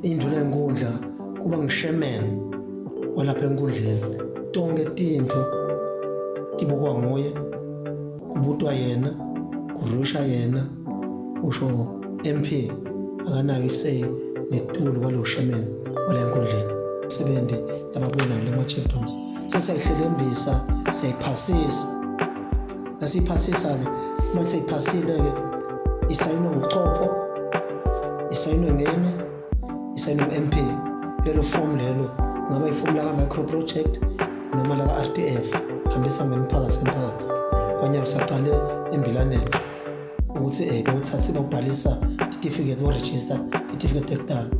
Indvuna yenkundla kuba ngishemen walapha enkundleni. Tonke tintfo tibukwa nguye, kubutwa yena, kurusha yena, usho MP akanayo isay ngetulu kwalo shemen wala enkundleni. Sebenzi lababuye nayo lema-chiefdoms sesiyayihlelembisa, siyayiphasisa. Nasiyiphasisa-ke, uma seyiphasile-ke isayinwa nguchopho, isayinwe ngemi, isayinwe ngu-MP. Lelo fomu lelo kungaba ifomu laka-micro project noma laka-RDF, hambisa ngemiphakathi nemiphakathi. Kwanyalo sacale embilaneni ukuthi um bawuthathe bawubhalisa itifiketi, borejista itifiketi ekudala.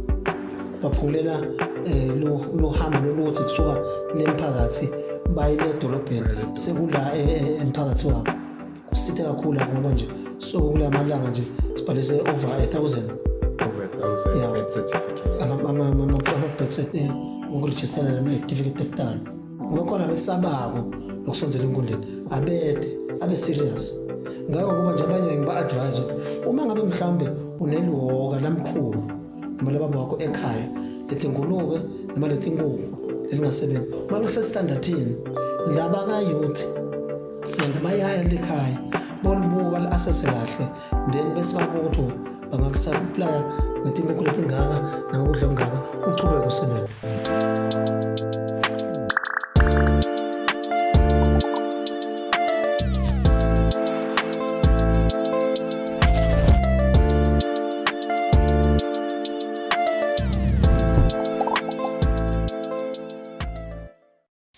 Baphungulela um luhambo loluthi kusuka le mphakathi baye le edolobheni sekula emphakathi wabo. Kusithe kakhulu lapho ngoba nje so kula malanga nje sibhalise over 1000. Over 1000 birth certificates. Ama-birth certificate ukurejistela lama-certificate ekudala. Ngoba khona besabako lokusondzela enkundleni abede abe serious. Ngako kuba nje abanye ngiba-advise ukuthi uma ngabe mhlambe uneliwoka lamkhulu noma lababa wakho ekhaya letingulube noma letinkukhu lelingasebenzi uma kusesitandathini laba ka-youth senda bayaya lekhaya bolibuka li-assesse kahle then bese babuka ukuthi bangakusaplaya ngetinkukhu letingaka nangokudla okungaka uchubeke usebenze.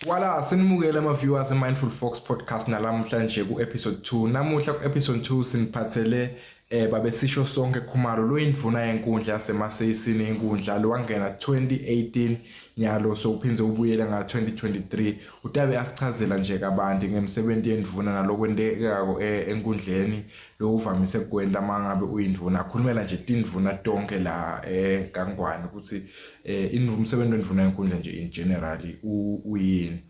Wala sinimukele ama viewers e Mindful Fox podcast nalamhla nje ku episode 2. Namuhla ku episode 2 siniphathele eh babesisho sonke Khumalo loyindvuna yenkundla yaseMaseyisini inkundla lowangena 2018 nyalo sowuphindze ubuyele nga 2023 utabe asichazela nje kabanti ngemsebenzi yendvuna nalokwentekako eh, enkundleni lowuvamise kwenta mangabe uyindvuna akhulumela nje tindvuna tonke la eh kaNgwane ukuthi eh umsebenzi wendvuna yenkundla nje in general uyini.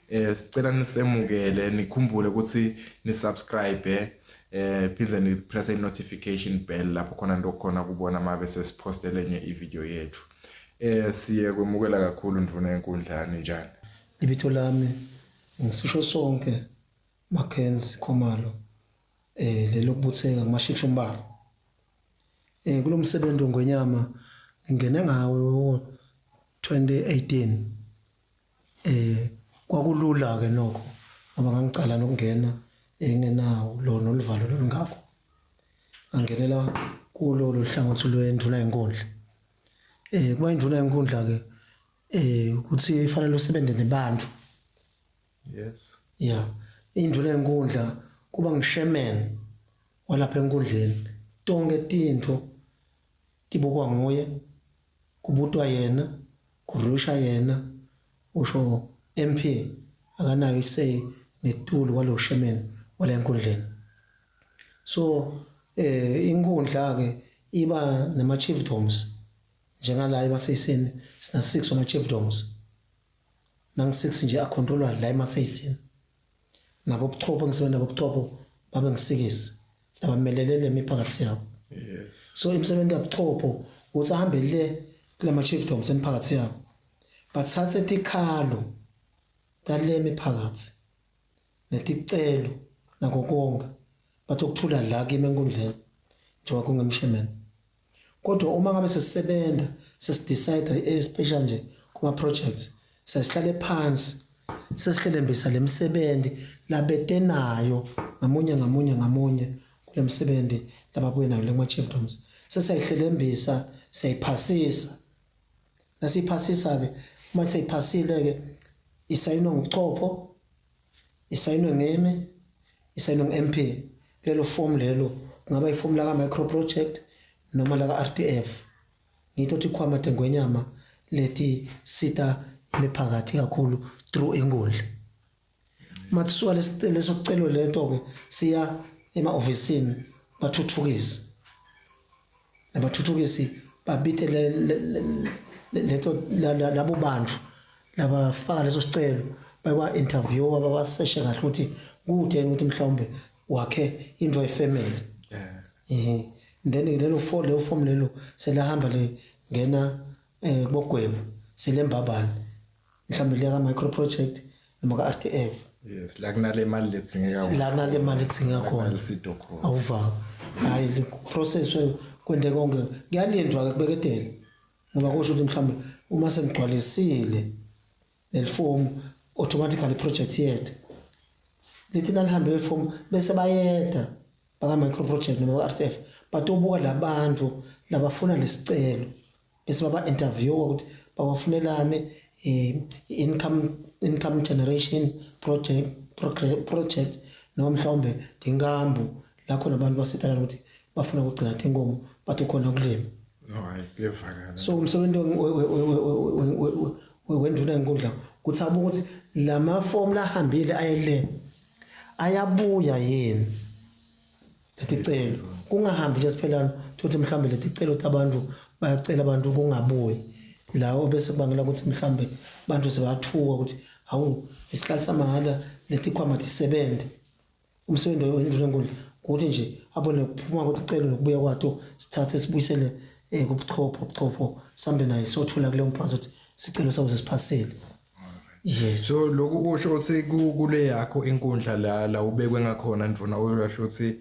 Eh sicela nisemukele nikhumbule ukuthi ni subscribe eh phindze ni press i notification bell lapho khona ndokhona kubona mabe sesipostele enye i video yethu. Eh siye kwemukela kakhulu ndvuna yenkundla ninjani? Ibito lami ngisisho sonke Mackenzie Khumalo eh lelokubutheka ngimashitsha umbala. Eh kulomsebenzi wengwenyama ngingene ngawo 2018 eh kwakulula ke nokho ngoba ngangicala nokungena engenawo lo noluvalo lolungako. Angenela kulo lohlangothi lwendvuna yenkundla. Eh kuba indvuna yenkundla ke eh ukuthi ifanele usebenze nebantu. Yes. Yeah. Indvuna yenkundla kuba ngishemen walapha enkundleni. Tonke tintfo tibukwa nguye, kubutwa yena, kurusha yena, usho MP akanayo isay ngetulu kwalo shemen wala enkundleni. So eh inkundla ke iba nama chiefdoms njengala emaseyiseni sina 6 wama chiefdoms. Nangi-6 nje akhontrolwa la emaseyisini. Nabo buchopho ngisebenza nabo buchopho babe ngisikisi labamelele le miphakathi yabo. Yes. So imisebenzi yabuchopho ukuthi ahambe le kulama chiefdoms emiphakathi yabo. Bathathe tikhalo tale miphakathi neticelo nako konke bathi ukuthula la kimi enkundleni njengoba kungemshemeni. Kodwa uma ngabe sesisebenza sesidecide especially nje kuma projects sesihlale phansi sesihlelembisa lemisebenzi labete nayo ngamunye ngamunye ngamunye kule msebenzi lababuye nayo le chiefdoms sesiyayihlelembisa siyayiphasisa. Nasiyiphasisa ke uma seyiphasile ke isayinwa nguchopho, isayinwe ngemi, isayinwe ngu-MP. Lelo form lelo kungaba ifomu laka micro project noma laka RDF. Ngito tikhwama tengwenyama leti sita imiphakathi kakhulu through inkundla. Uma kusuka leso sicelo leto ke siya ema-ofisini bathuthukise. Nabathuthukisi babite leto labo bantu labafaka leso sicelo bakwa interview babaseshe kahle ukuthi kude ukuthi mhlawumbe wakhe into yefamily. Eh. Then lelo form leyo form lelo selahamba le ngena eh bogwebo silembabane mhlawumbe le ka micro project noma ka RDF yes la kunale mali ledzingeka la kunale mali edzingeka khona lisito khona awuva hayi le process kwente konke kuyalindwa ke kubeketela ngoba kusho ukuthi mhlawumbe uma sengigcwalisile lelifomu automatically project yethu lithi nalihambe lelifomu bese bayeda baka micro project noma ka-RTF batobuka labantu labafuna lesicelo bese baba interview ukuthi bawafunelani eh, income income generation project project noma mhlawumbe tinkambu la khona abantu basetalana ukuthi bafuna ukugcina tinkomo bathi khona ukulima no hayi kuyevakala so umsebenzi wenduna yenkundla ukuthi abuke ukuthi lama form lahambile ayele ayabuya yini leticelo kungahambi nje siphelana ukuthi mhlambe leticelo tabantu bayacela abantu kungabuyi lawo bese kubangela ukuthi mhlambe bantu sebathuka ukuthi hawu isihlalo samahhala letikhwama tisebenze umsebenzi wenduna enkundla ukuthi nje abone kuphuma kweticelo nokubuya kwato sithathe sibuyisele eh kubuchopho buchopho sambe naye sothula kuleyo mphathi ukuthi sicelo sabo sesiphasile yes so lokhu kusho ukuthi kule yakho inkundla la la ubekwe ngakhona ndvuna uyasho ukuthi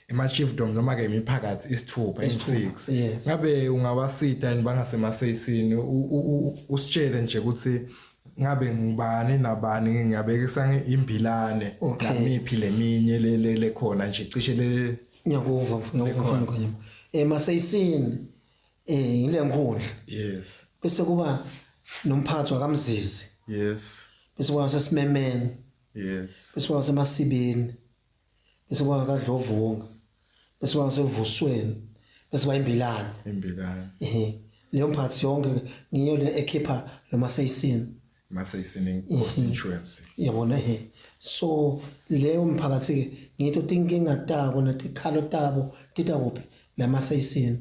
ema-chiefdom noma ke imiphakathi isithupha Isithupha, i-6 yes. ngabe ungabasita yini bangasemaseyisini usitshele nje ukuthi ngabe ngubani nabani ngingabekisa imbilane Okay. namiphi leminye le le lekhona nje cishe le ngiyakuva ngiyakuva mfana Ngonyama eh maseyisini eh ile nkundla yes bese kuba nomphathi wakamzizi yes bese kuba sesimemeni yes bese kuba semasibeni bese kuba kadlovunga bese kuba sevusweni bese kuba imbilane imbilane ehe leyo mphathi yonke ngiyo le ekhipha noma seyisini maseyisini constituency yabona ehe so leyo mphakathi ke ngitho tinkinga tabo netikhalo tabo tita kuphi lamaseyisini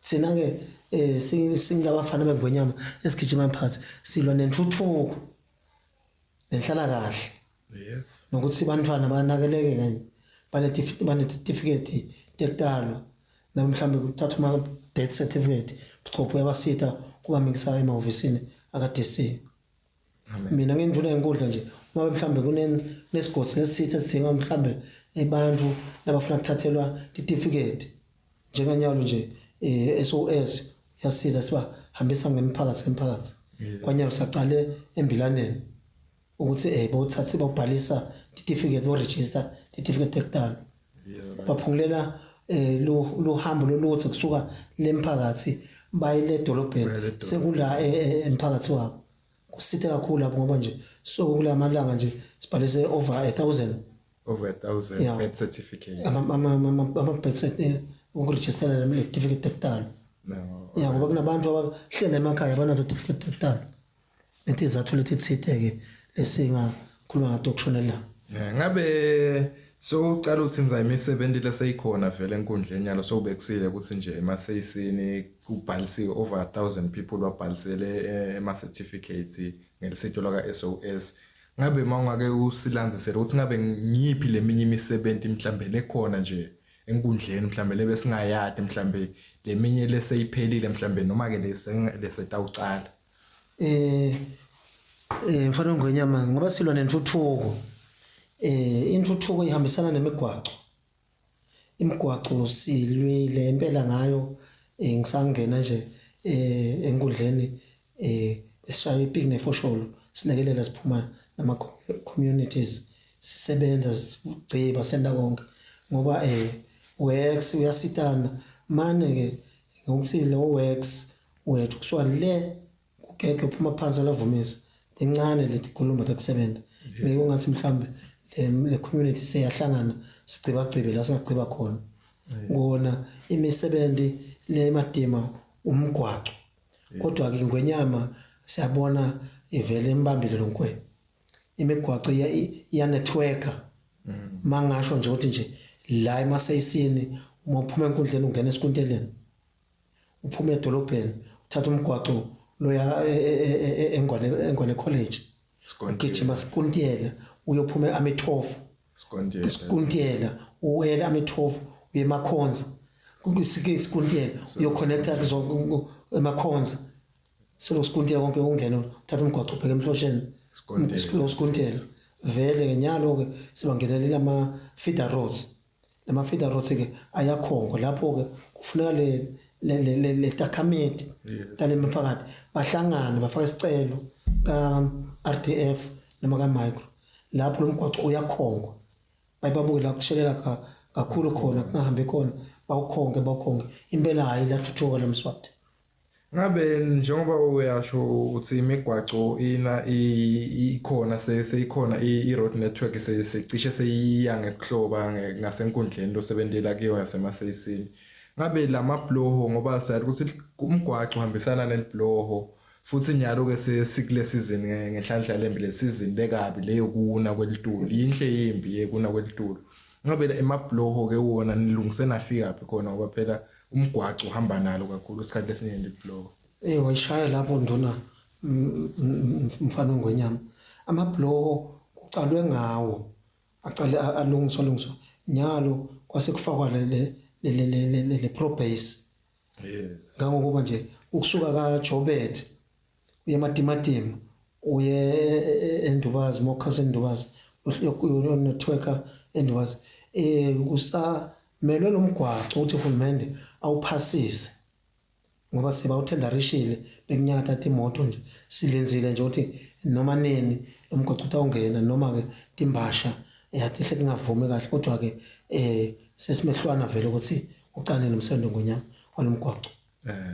thina ke eh singabafana bengwenyama esigijima phakathi silwa nentuthuko nenhlala kahle yes nokuthi bantwana banakeleke kanye banetifiketi tekutalwa noma mhlawumbe kuthathwa ama-death certificate buchopho uyabasita kubamikisa emahhovisini aka-DC amen mina ngendlula inkundla nje uma mhlawumbe kunesigodi lesithe esidinga mhlawumbe abantu labafuna kuthathelwa titifiketi njenganyalo nje eh, SOS yasila sibahambisa ngemiphakathi ngemiphakathi Yes. kwanyalo saqale embilaneni ukuthi eh bawuthathe bawubhalisa titifiketi bo-register titifiketi tekudala yeah baphungulela eh luhambo loluthe kusuka lemphakathi baye le dolobheni Baye le dolobheni. sekula eh, emphakathi wabo kusithe kakhulu lapho ngoba nje so kulamalanga nje sibhalise over 1000 over 1000 Yeah. birth certificates ama ama ama ama birth cert ukuregister le certificate tekudala no ya ngoba kunabantu abahlela emakhaya abanazo certificate tekudala netizathu letitsite ke lesingakhuluma ngato kushonela Yeah, ngabe sowucala uthi nza imisebenzi leseyikhona vele enkundleni yalo sowubekusile ukuthi nje emaseyisini kubhalisiwe over 1000 people wabhalisele eh, ema certificates ngelisito lwaka SOS ngabe mawungake usilandzisele ukuthi ngabe ngiyiphi leminye imisebenzi mhlambe lekhona nje enkundleni mhlambe lebesingayadi mhlambe leminye leseyiphelile mhlambe noma ke lesetawucala eh eh mfana ngwenyama ngoba silwa nentuthuko eh intuthuko ihambisana nemigwaco imigwaco silwile impela ngayo eh, ngisangena nje eh enkundleni eh esishaya ipiki nefosholo silekelela siphuma nama communities sisebenza sigciba senda konke ngoba eh works uyasitana mane ke ngokuthi lo works wethu kusuka le kugege uphuma phansi alavumisa tincane leti khuluma tekusebenza ngiko ngathi mhlambe le community seyahlangana sigcibagcibe la singagciba khona kona imisebenzi le madima umgwaco kodwa ke ngwenyama siyabona ivele imbambile lonkwe imigwaco iya iya networker mangasho nje ukuthi nje la emaseyisini uma uphuma enkundleni ungena esikunteleni uphuma edolobheni uthatha umgwaco loya engwane engwane college ugijima sikuntiyela uyophuma eAmithofu Sikontiyela sikuntiyela uwela amithofu uye emakhonza kusike sikuntiyela uyoconnecta kuzo emakhonza Selokusikuntela konke ungene uthatha umgwaqo ubheke emhlosheni. Sikontela. Vele ngenyalo ke sibangenelela ama feeder roads. Lama feeder roads ke ayakhongwa lapho ke kufuneka le le le le takhamiti tale miphakathi bahlangane bafake isicelo ka RDF noma ka micro lapho lo mgwaqo uyakhongwa bayibabuke la kushelela kakhulu khona kungahambi khona bawukhonke bawukhonke impela hayi lathuthuka lemswati Ngabe njengoba uyasho uthi imigwaco ina ikhona seyikhona i-road network secishe seyiya ngekuhloba ngasenkundleni losebentela kuyo yasemaseyisini. Ngabe lamabhuloho ngoba siyazi ukuthi umgwaco uhambisana nelibhuloho futhi nyalo ke sesikule season ngenhlanhla lembi le season lekabi leyokuna kwelitulu yinhle yimbi yekuna kwelitulu. Ngabe emabhuloho ke wona nilungise nafika phi khona ngoba phela umgwaco uhamba nalo kakhulu isikhathi esiningi libhuloho. Eh wayishaya lapho nduna mfana ongwenyama. Amabhuloho kucalwe ngawo acale alungiswa lungiswa nyalo kwase kufakwa le le le le le le pro base. Yes. Ngangokuba nje ukusuka ka Jobet uye eMatimatima uye eNdubazi mokhasa eNdubazi network eNdubazi eh kusamelwe lomgwaqo ukuthi uhulumende awuphasise ngoba sibawuthendarishile bekunyakatha imoto nje silenzile nje ukuthi noma nini umgwaqo utawungena noma ke timbasha yatihle tingavumi kahle kodwa ke eh sesimehlwana vele ukuthi uqale nomsebenzi ngonyama walomgwaqo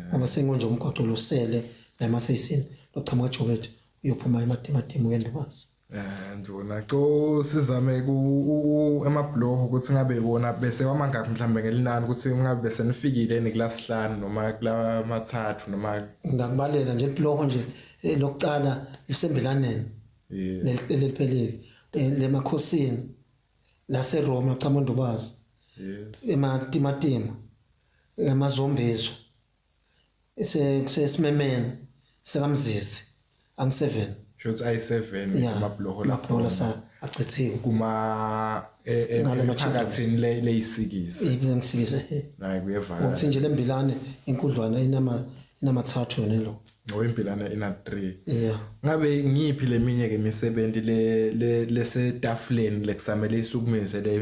ngoba sengonje umgwaqo losele la emaseyisini lochamuka Joburg uyophuma eMatimatima uye eNdubazi. Eh nduna co sizame ku emabhuloho ukuthi ngabe wona bese wamangaki mhlambe ngelinani ukuthi ngabe bese nifikile ni kulasihlanu noma kulamathathu noma Ngingakubalela nje ibhuloho nje lokuqala lisembilaneni yes leliphelile lemakhosini laseRoma chamundubazi yes eMatimatima emazombezo sesimemene sekamzizi angu-7 shothi ayi-7 amabhuloho amabhuloho sa achithiwe kuma emphakathini leyisikisi ngisikisi nayi kuyevakala ngokuthi nje lembilane inkudlwana inama inamathathu yona lo ngoba imbilane ina 3 yeah ngabe ngiphi leminye ke imisebenzi le lesetafuleni lekusamele isukumise le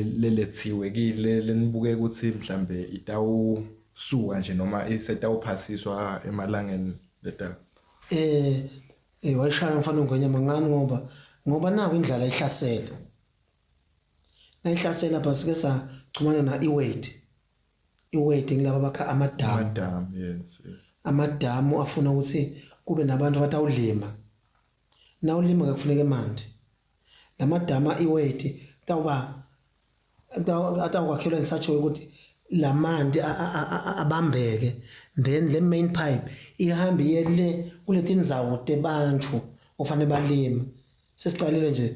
lelethiwe kile lenibuke ukuthi mhlambe itawu suka nje noma isetawuphasiswa emalangeni leta eh wayishaya mfana ongwenyama ngani ngoba ngoba naku indlala ihlasela nayihlasela lapha sike sachumana na iWade iWade ngilaba bakha amadamu amadamu yes yes amadamu afuna ukuthi kube nabantu abatawulima nawulima ke kufuneka emanti lamadama iWade tawuba atawukwakhelwa in such a way ukuthi lamanti abambeke then le main pipe ihambe iye le kuletindzawo tebantfu ofanele balime sesiqalile nje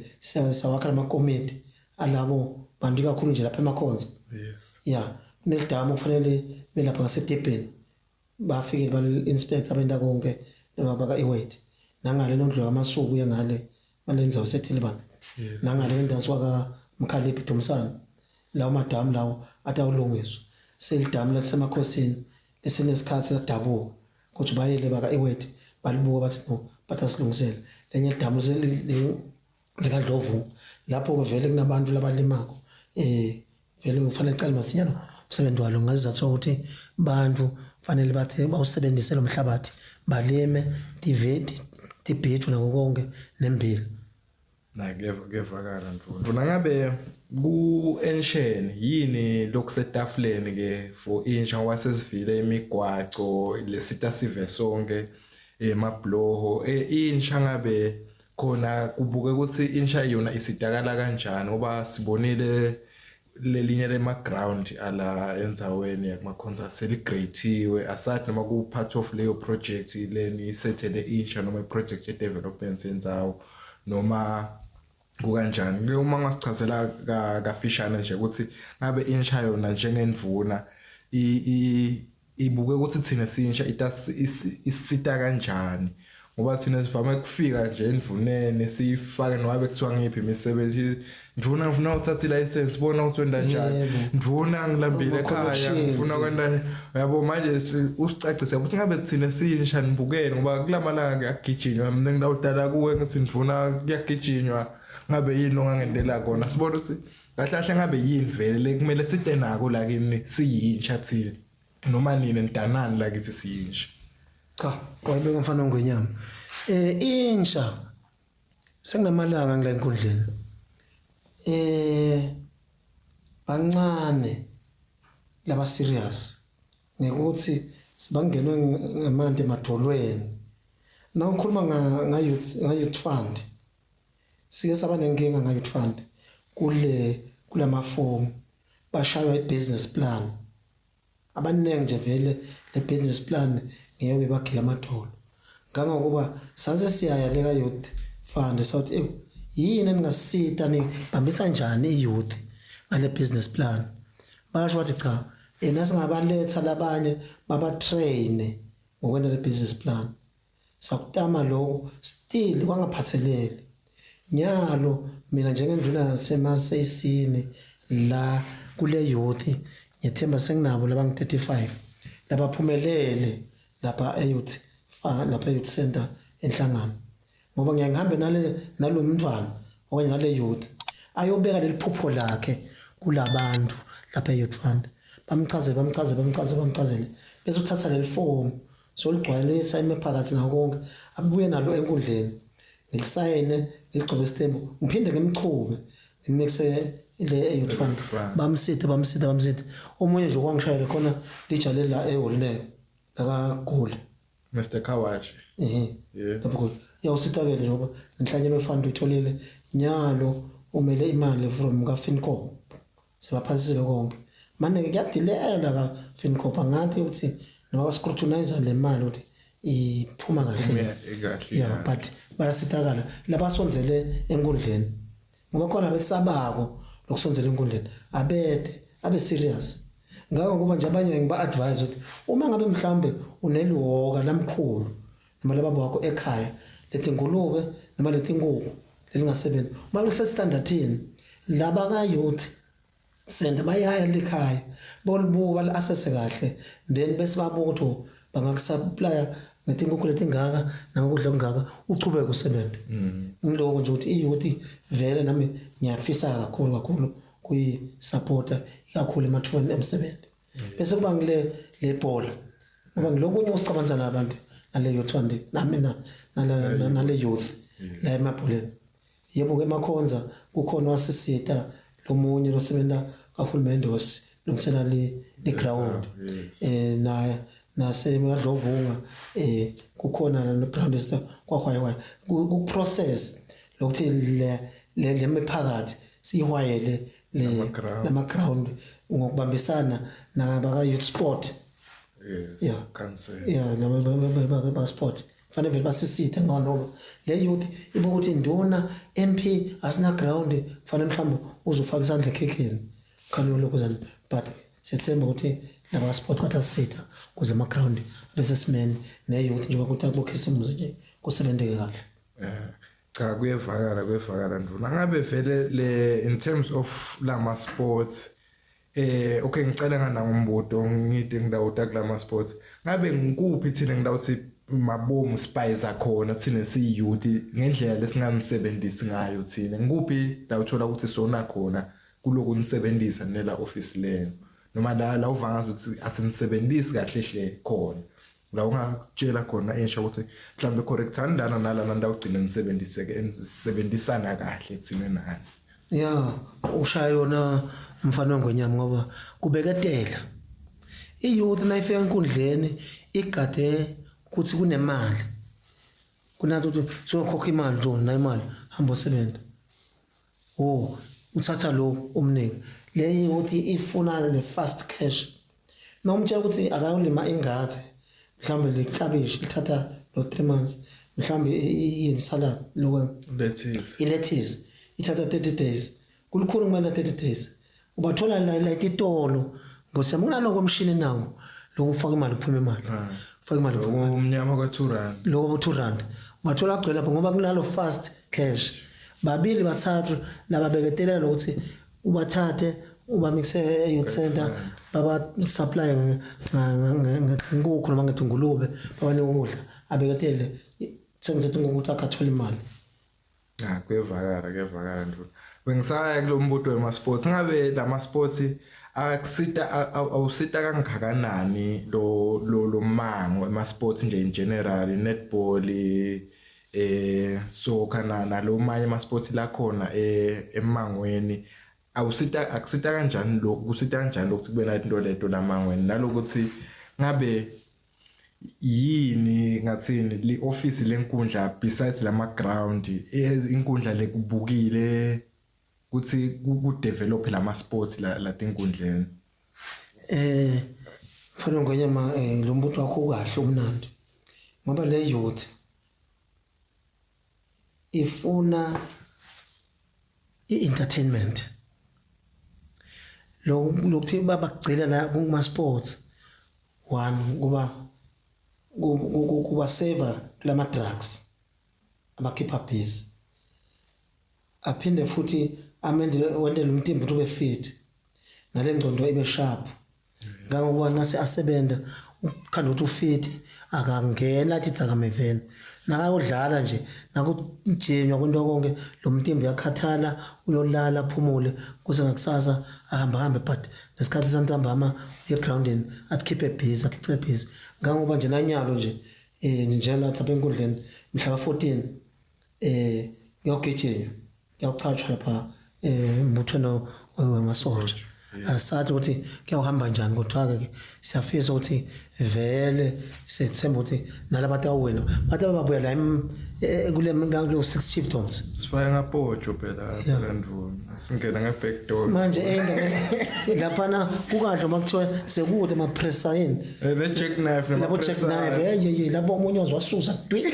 sawakha lamakomiti alabo bantu kakhulu nje lapha emakhonza yes yeah kunelidamu kufanele belapha ngasedebheni bafikile bal-inspector benta konke noma baka iwet nangale nondlu kamasuku uye ngale malendzawo sethelibana nangale lendawo kwaka Mkhaliphi Dumsana lawo madamu lawo atawulungiswa selidamu lasemakhosini lesenesikhathi ladabuka kodwa bayele baka iwet balibuka bathi no batasilungisela lenye lidamu likadlovu lapho ke vele kunabantu labalimako eh vele kufanele icale masinyane umsebenzi walo ngazizathu ukuthi bantu fanele bathe bawusebenzise lo mhlabathi balime tiveti tibhithu nako konke nembila na kuyevakala nduna ngabe ku ensheni yini lokusetafuleni ke for intsha ngoba sesivile imigwaco lesita sive sonke emabhuloho intsha ngabe khona kubuke ukuthi intsha yona isidakala kanjani ngoba sibonile lelinye lema ground ala endzaweni yakumakhonza seligreyithiwe asathi noma ku part of leyo project leni isethele intsha noma i-project ye-development yendzawo noma kukanjani ke uma ungasichazela kafishane nje ukuthi ngabe intsha yona njengendvuna ibuke ukuthi thina sintsha isita kanjani. Ngoba thina sivame kufika nje endvuneni siyifake noma bekuthiwa ngiphi imisebenzi. Ndvuna ngifuna uthatha ilicense bona ukuthi wenda njani. Ndvuna ngilambile ekhaya ngifuna kwenda yabo manje usicacise ukuthi ngabe thina siyinsha nibukele ngoba kulamalanga kuyagijinywa mina ngidawudala kuwe ngithi ndvuna kuyagijinywa ngabe yini ongangendela kona sibona ukuthi kahle kahle ngabe yini vele le kumele site nako la kini siyintsha thina noma nini nidanani la kithi siyintsha. Cha wayibeka mfana ongwenyama. Eh insha Sekunamalanga ngila enkundleni. Eh bancane laba serious ngekuthi sibangenwe ngamanti emadolweni. Na ukhuluma nga nga youth nga youth fund. Sike saba nenkinga nga youth fund kule kulamafomu bashaywa i-business plan. Abaningi nje vele le business plan ngiyo bebagila amadolo. Ngangokuba saze siyaya le ka youth fund sathi ewu yini eningasita nibambisa njani i-youth ngale business plan. Basho bathi cha yena singabaletha labanye babatrain ngokwenta le business plan. Sakutama lokho still kwangaphathelele. Nyalo mina njengenduna yaseMaseyisini la kule youth ngiyethemba senginabo labangu-35 labaphumelele lapha e-youth lapha e-youth center enhlangano ngoba ngiyaye ngihambe nale nalo mntwana okanye nale youth ayobeka leli phupho lakhe kulabantu lapha e-youth fund bamchazele bamchazele bamchazele bamchazele bese uthatha leli fomu soligcwalisa imiphakathi nako konke abuye nalo enkundleni ngilisayine ngiligcobe isitembu ngiphinde ngimchube ngimikise le e-youth fund bamside bamside bamside omunye nje kwangishayela khona lijale la eholineke lakagula Mr Kawashi ehe lapho khona iyawusitakele njengoba nenhlanyelo fund uyitholile nyalo umele imali from ka-Fincop sebaphasisile konke manje kuyadilela ka-Fincop angathi ukuthi noma ba-scrutinize le mali ukuthi iphuma kahle yeah but bayasitakala labasondzele enkundleni ngoba khona besabako lokusondzela enkundleni abede abe serious ngako kuba nje abanye ngiba advise ukuthi uma ngabe mhlambe uneliwoka lamkhulu noma lababa wakho ekhaya letingulube noma letinkukhu lelingasebenzi uma lisestandardini laba ka youth sende bayaya likhaya bolibuka bali-assesse kahle then bese babuka ukuthi oh, bangakusupplya ngetinkukhu letingaka nangokudla okungaka uchubeke usebenze mm. ngiloko nje ukuthi i-youth vele nami ngiyafisa kakhulu kakhulu kuyisupporta ikakhulu emathubeni emisebenzi mm. bese kuba ngile le bhola ngoba ngilokunye okusicabanisa nabantu nale youth fund nami nale youth la emabholeni Yebo ke Makhonza kukhona wasisita lomunye losebenza kahulumende wasilungisela le le ground eh na nase Madlovunga eh kukhona no ground esita kwahwaywa ku process lokuthi le le miphakathi sihwayele le lama ground ngokubambisana nabaka youth sport yes yeah council yeah laba ba sport fanele vele basisithe ngoba noma le youth ibuka ukuthi induna MP asina ground fanele mhlawumbe uzofaka isandla ekhekheni khona lokho zani but sithemba ukuthi laba sport batasisitha kuze ama ground bese simeni ne youth njengoba kuthi akukhisimuzi nje kusebenzeke kahle eh cha kuyevakala kuyevakala nduna ngabe vele le in terms of lama sports Eh okay ngicela ngana ngombuto ngide ngidawuta kulama sports. Ngabe ngikuphi thina ngidawuthi mabomu spice khona thina si youth ngendlela lesinganisebenzisi ngayo thina. Ngikuphi la uthola ukuthi sona khona kuloku nisebenzisa nela office leno noma la la uva ngathi ukuthi asinisebenzisi kahle hle khona. La ungakutshela khona insha ukuthi mhlambe correctani lana nalana ndawugcina nisebenziseke nisebenzisana kahle thina nani. Ya ushaya yona mfana wengonyama ngoba kubeketela. I-youth nayifika enkundleni igade ukuthi kunemali. Kunathi ukuthi sokhokha imali nje nayo imali hamba usebenza. Oh uthatha lo omningi. Le youth ifuna le fast cash. Nomtshela ukuthi akayolima ingadi mhlawumbe liklabishi lithatha lo 3 months mhlawumbe yini salad lokho lettuce i-lettuce ithatha 30 days kulukhulu kumele 30 days ubathola la la itolo ngosiyami kunaloko omshini nawo lokufaka imali kuphume imali ufaka imali kuphume imali. Umnyama kwa 2 rand. Lokho bo 2 rand. Bathola agcwele lapho ngoba kunalo fast cash. Babili bathathu lababeketelela ukuthi ubathathe ubamikise e-youth center baba supply ngenkukhu noma ngethi ngulube babanike ukudla abeketele thengise inkukhu ukuthi akathola imali. Ah kuyevakala kuyevakala nduna. Bengisaya kulombuto wema sports ngabe lama sports akusita awusita kangakanani lo lo lo mango ema sports nje in general netball eh soccer na nalomanye ama sports lakhona eh emangweni awusita akusita kanjani lokhu kusita kanjani lokuthi kube nayo into leto lamangweni nalokuthi ngabe yini ngathini li office lenkundla besides lama ground inkundla lekubukile kuthi ku develop lama sports la latinkundleni eh mfana ngonyama eh, lo mbuto wakho ukahle umnandi ngoba le youth ifuna i-entertainment lokuthi babagcila la kuma sports one kuba kuba save kulama drugs abakhipha busy aphinde futhi amende wendele umtimba ukuthi ube fit nale ngcondo ibe sharp ngangokuba nase asebenza ukhanda ukuthi ufit akangena athi dzakameveni nakayodlala nje nakujinywa kwinto konke lo mtimba uyakhathala uyolala aphumule kuse ngakusasa ahambe hambe but ngesikhathi santambama uye egroundini athi busy akhiphe busy ngangoba nje nanyalo nje eh njengoba lapha enkundleni mhla ka-14 eh kuyogijinywa kuyawuchatshwa lapha eh embuthweni wemasotsha asathi ukuthi kuyawuhamba njani kodwa ke siyafisa ukuthi vele sethemba ukuthi nalabantu awina bathi ababuya la eh, kule kulo six chiefdoms sifake ngapotsho phela phela ndvuna singena nge back door manje eh laphana kukahle uma kuthiwa sekude ama pressa yini eh, ne jack knife labo jack knife hey hey labo omunye wazwasusa dwi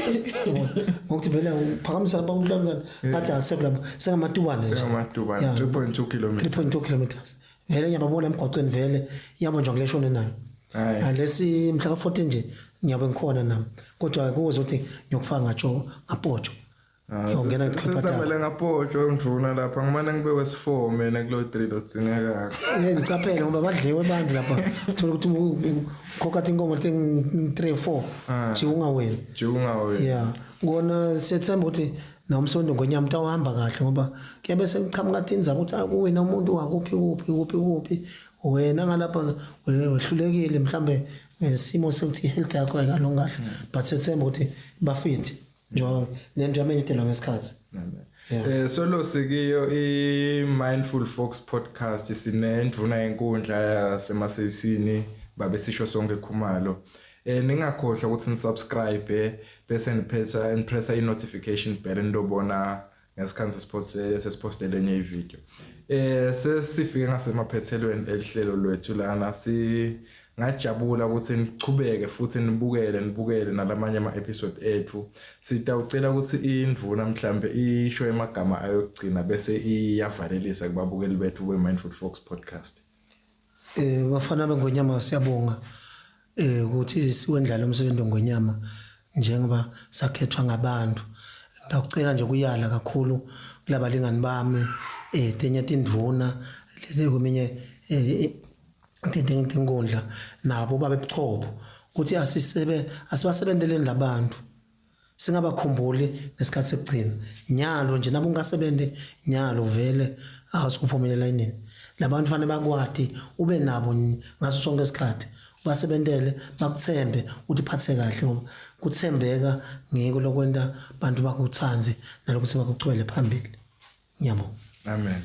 ngokuthi vele uphakamisa labo umntwana bathi asekho lapho sengamatubane nje sengamatubane 3.2 kilometers 3.2 kilometers vele ngiyababona emgwaqweni vele iyabonjwa ngile shone nayo lesi mhla ka-14 nje ngiyabe ngikhona nami kodwa kuze ukuthi ngiyokufaka ngatsho ngapotsho ah, ngiyongena ngiqhiphatha ngapotsho ngivuna lapha ngimane ngibe wesi-4 mina kulo 3 lodzingekako eh ngicaphele ngoba badliwe abantu lapha thola ukuthi ukhokha tinkomo 3 4 ah. nje ungaweli nje ungaweli yeah kona siyethemba ukuthi nomsondo ngonyama utawuhamba kahle ngoba kuyabe sekuqhamuka tindzaba ukuthi akuwena umuntu wakuphi kuphi kuphi kuphi wena ngalapha wehlulekile mhlambe ngesimo sokuthi i-health yakho ayikalungi kahle but sethemba ukuthi bafit njengoba le nto yamenyetelwa ngesikhathi Eh solo sikiyo i Mindful Fox podcast sinendvuna yenkundla yasemasesini babe sisho sonke khumalo eh ningakhohlwa ukuthi ni subscribe bese niphetha nipressa i notification bell nitobona ngesikhathi sesiposte sesipostele enye ivideo eh sesifike ngasemaphethelweni elihlelo lwethu lana si ngajabula ukuthi nichubeke futhi nibukele nibukele nalamanye ama episode ethu sitawucela ukuthi indvuna mhlambe isho emagama ayokugcina bese iyavalelisa kubabukeli bethu be Mindful Fox podcast Eh bafana bengonyama siyabonga eh ukuthi siwendlala umsebenzi wengonyama njengoba sakhethwa ngabantu. Ngiyacela nje kuyala kakhulu kulabalingani bami eh tenye tindvuna lezi kweminye eh tinkundla nabo babe buchopho ukuthi asisebe asibasebenteleni labantu singabakhumbuli ngesikhathi sekugcina nyalo nje nabo ungasebenzi nyalo vele awusukuphumelela inini labantu fanele bakwati ube nabo ngaso sonke isikhathi ubasebentele bakuthembe uthi phathe kahle ngoba kuthembeka ngiko lokwenta bantu bakuthandze nalokuthi bakuchwele phambili ngiyabonga amen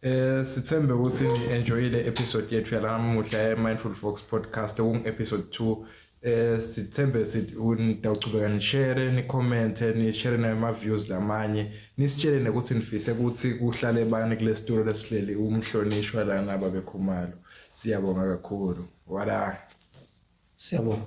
Eh sithembe ukuthi ni enjoyile episode yethu yalamuhla e Mindful Fox podcast okungu episode 2 eh sithembe sithi nitawuchubeka ni share ni comment ni share nama views lamanye nisitshele nokuthi nifise ukuthi kuhlale bani kule studio lesihleli umhlonishwa lana babekhumalo siyabonga kakhulu wala siyabonga.